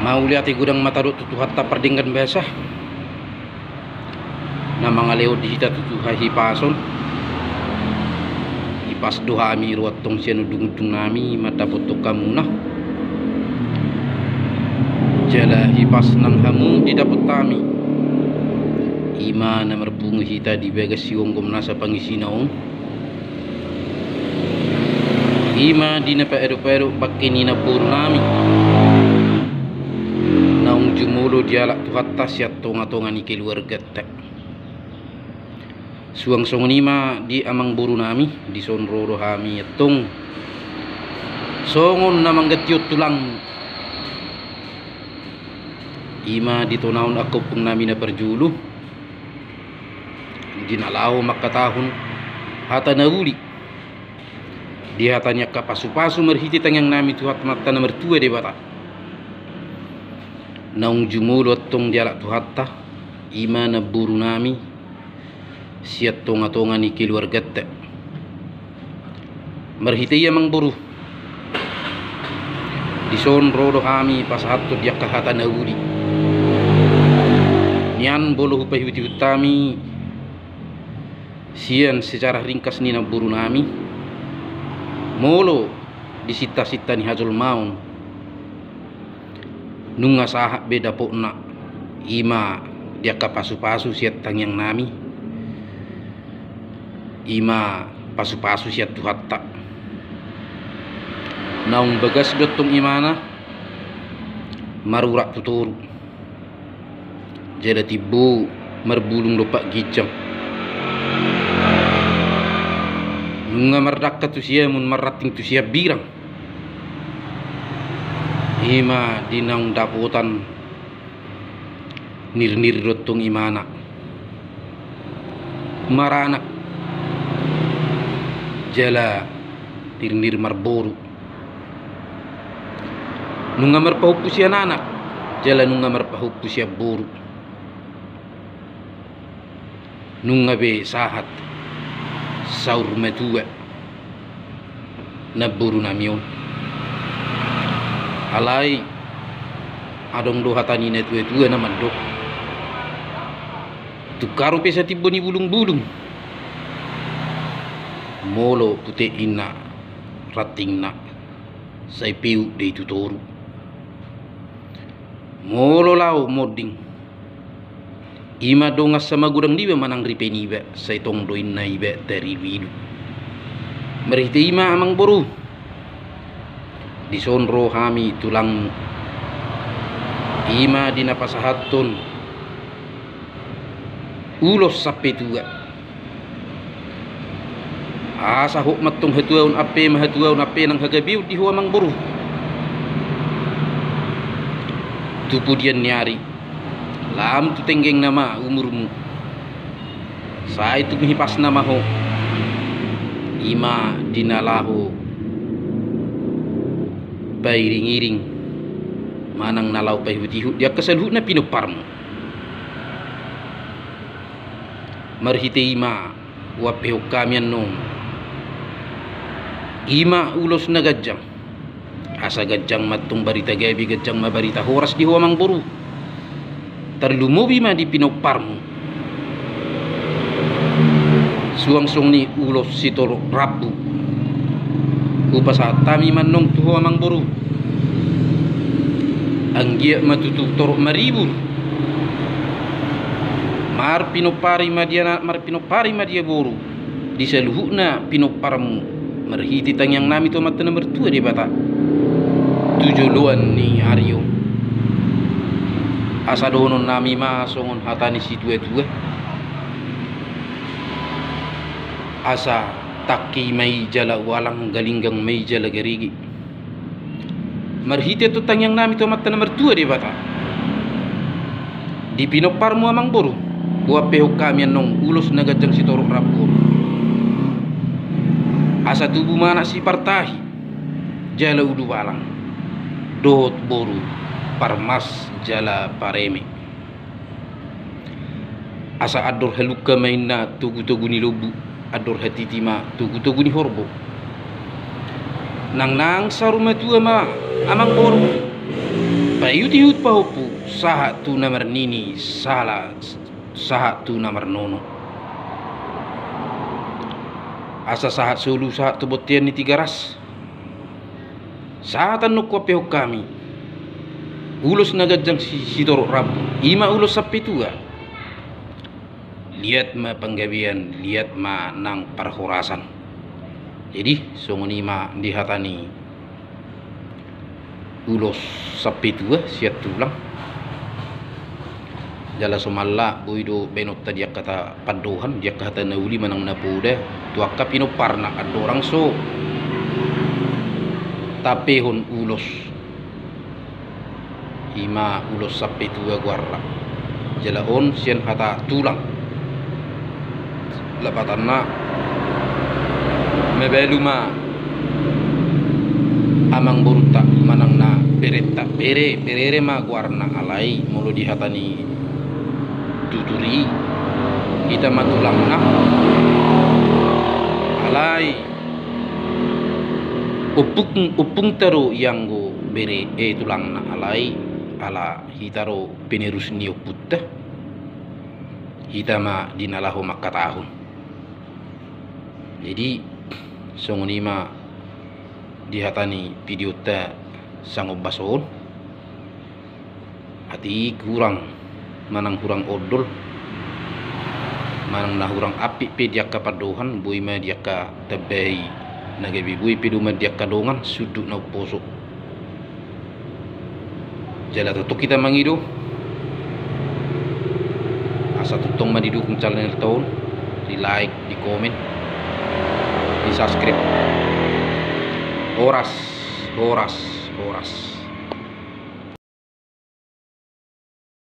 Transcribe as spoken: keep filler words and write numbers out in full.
Mauliate godang ma tadok tu Tuhanta pardenggan basa na mangalehon di hita tutu hahipason. Hipas do hami ro antong sian undungundungnami mandapothon hamuna. Jala hipas nang hamu didapot hami, i ma na marpungu hita di bagas sigomgom nasa pangisina on. I ma di na paedopaedok bangke ni namborunami, naung jumolo dialap Tuhanta sian tongatonga ni keluarganta. Suang songon i ma di amangborunami, dison ro do hami antong songon na manggantihon tulangmu. I ma di tona on angka ompungnami na parjolo, di na laho mangkatahon hata na uli di hata ni angka pasupasu marhite tangiangnami tu Amanta na martua Debata, naung jumolo antong dialap Tuhanta, i ma namborunami sian tongatonga ni keluarganta. Marhite i amangboru, dison ro do hami pasahathon di angka hata na uli. Nian molo hupaihutihut hami sian sejarah ringkas ni namborunami, molo di sintasinta ni hajolmaon nunga sahat be dapotna, i ma di angka pasupasu sian tangiangnami, i ma pasupasu sian Tuhanta. Naung bagas do antong imana marurat tu toru, jala timbo marbulung lompat ginjang. Nunga mardangka tu siamun, marranting tu siambirang. I ma di naung dapotan nirnir do antong imana maranak, jala nirnir marboru. Nunga marpahompu sian anak, jala nunga marpahompu sian boru. Nunga be sahat saur matua namborunami on. Alai adong do hata ni natuatua na mandok: Tungkaru pe satimbo ni bulungbulung, molo pute inna rantingna, sai peu do i tu toru. Molo laho monding, i ma dongan samagodang niba manang ripe niba, sai tong do inna iba tariduidu. Marhite i ma amangboru, dison ro hami tulangmu, i ma di na pasahathon ulos sampe tua. Asa hot ma antong hatuaon, ampe ma hatuaon, ampe nang hagabeon di ho amangboru. Tu pudian ni ari, lam tu tenggeng nama umurmu, sai tung hipas nama ho. I ma di na laho pairingiring manang na laho paihutihut di angka saluhutna pinomparmu. Marhite i ma huampehon hami annon, i ma ulos na ganjang. Asa ganjang ma antong barita gabe, ganjang ma barita horas di ho amangboru. Tarlumobi ma di pinomparmu. Suang songon i ulos sitorop rambu hupasahat hami ma annon tu ho amangboru. Anggiat ma tutu torop maribur, marpinompari ma dia anak, marpinompari ma dia boru, di saluhutna pinomparmu, marhite tangiangnami tu Amanta na martua Debata tu joloan ni ari on. Asa dohononnami ma songon hata ni situatua: Asa tangki ma i jala ualang, galinggang ma i jala garege. Marhite antong tangiangnami tu Amanta na martua Debata, di pinomparmu amangboru, huampehon hami annon ulos na ganjang sitorop rambu on. Asa tubu ma anak sipartahi jala ulubalang, dohot boru parmas jala pareme. Asa andor halungka ma inna togutogu ni lombu, andor hatiti ma togutogu ni horbo. Nangnang saur matua ma amangboru, Ihut-ihut pahompu, sahat tu na marnini, sahat, sahat tu na marnono. Asa sahat solu, sahat tu bontean ni Tigaras. Sahat annon huampehon hami ulos na ganjang si-, sitorop rambu, i ma ulos sampetua. Liat ma panggabean, liat ma nang parhorasan. Jadi, songon i ma di hata ni ulos sampetua sian tulang. Jala somalna boi do baenonta di angka pandohan, di angka hata na uli manang na poda, tu angka pinomparna, andorang so tahampehon ulos. I ma ulos sampetua goarna. Jala on sian hata tulang. Lapatanna, mabalu ma amangborunta manang na berenta, bere, bere ma goarna, alai molo di hata ni tutur i, hita ma tulangna. Alai ompung, ompungta do i anggo bere, eh, tulangna, alai ala hita do penerus ni ompunta, hita ma di na laho mangkatahon. Jadi, songon i ma di hata ni videonta sangombas on. Atik hurang, manang hurang ondol, manang na hurang ampit pe di angka pandohan, boi ma di angka tambai na gabe, boi pe do ma di angka dongan sundut na umposo. Jala tongtong hita mangido, asa tongtong ma didukung channelta on, di like, di komen, di subscribe. Horas, horas, horas.